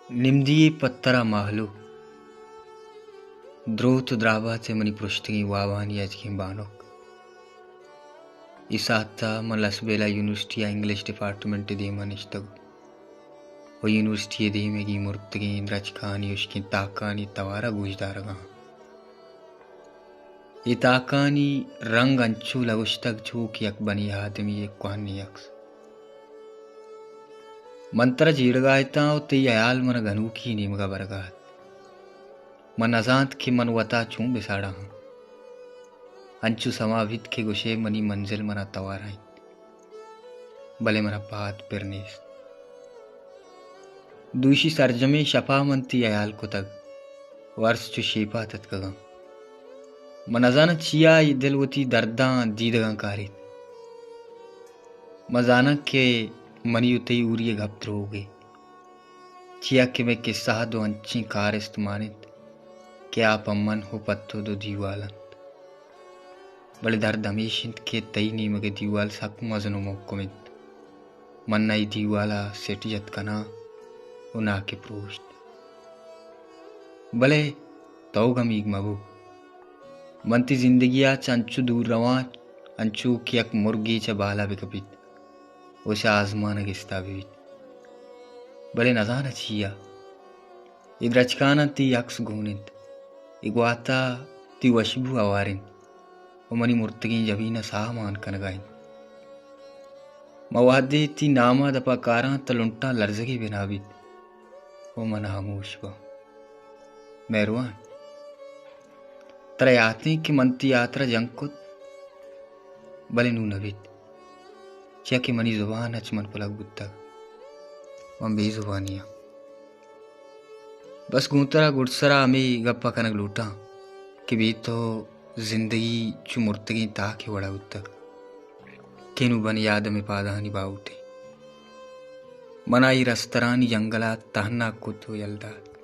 نمدی پہ ترا ماہلو، دروت ءُ درابات ءِ منی پرشتگیں وابانی اجگیں بانک۔ اے ساعت ءَ من لسبیلہ یونیورسٹی ءِ انگلش ڈیپارٹمنٹ ءِ دیم ءَ نشتگ ءُ یونیورسٹی ءِ دیم ءَ گیمرتگیں درچکانی ہشکیں تاکانی توار ءَ گوش دارگ ءَ آں۔ اے تاکانی رنگ انچو لگوشتگ چو کہ یک بنی آدمی ءِ کوہنیں عکس۔ من ترا جیڑگ ءَ اتاں ءُ تئی ہیال من ءَ گنوکی نیمگ ءَ برگ ءَ ات۔ من نزانت کہ من وتا چون بساڑاں۔ انچو سما بیت کہ گوشے منی منزل منا توار ءَ انت، بلے منا پاد پر نیست۔ دوشی سرجمیں شپا من تئی ہیال کتگ ءُ ارس چو شیپا تتکگاں۔ من نزاناں چیا اے دل وتی درداں دیدگاں کاریت۔ من زاناں کہ منی ءُ تئی ہوری ءِ گپ دروگے، چیا کہ مئے کسہ ءَ دو انچیں کارست مان انت کہ آ پہ من ءُ پہ تو دو دیوال انت۔ بلے درد ہمیش انت کہ تئی نیمگ ءِ دیوال سک مزن ءُ مھکم انت۔ من نہ اے دیوال ءَ سٹ جت کناں ءُ نہ کہ پروشت۔ بلے تو گمیگ مہ بو۔ من تئی زندگی ءَ چہ انچو دور رواں، انچو کہ یک مرگے چہ بال ءَ بہ کپیت ءُ چہ آزمان ءَ گستا بہ بیت۔ بلے نزاناں چیا، اے درچکاناں تئی عکس گون انت، اے گوات ءَ تئی وشبو ہوار انت ءُ منی مرتگیں جبین ءَ ساہ مان کنگ ءَ انت۔ ما وہدے تئی نام ءَ دپ ءَ کاراں تہ لنٹاں لرزگے بنا بیت ءُ من ہاموش باں۔ مہروان، ترا یات انت کہ من تئی ہاترا جنگ کت، بلے نوں نہ بیت، چیا کہ منی زبان اچ من پلگ بوتگ۔ من بے زبانی آں۔ بس گوں ترا گڈسرا ہمے گپ ءَ کنگ لوٹاں کہ بے تو زندگی چو مرتگیں تاکے وڑا بوتگ کہ نوں بنی آدم ءِ پادانی باہوٹے۔ منا اے رسترانی جنگل ءَ تہنا کت ءُ یل دات۔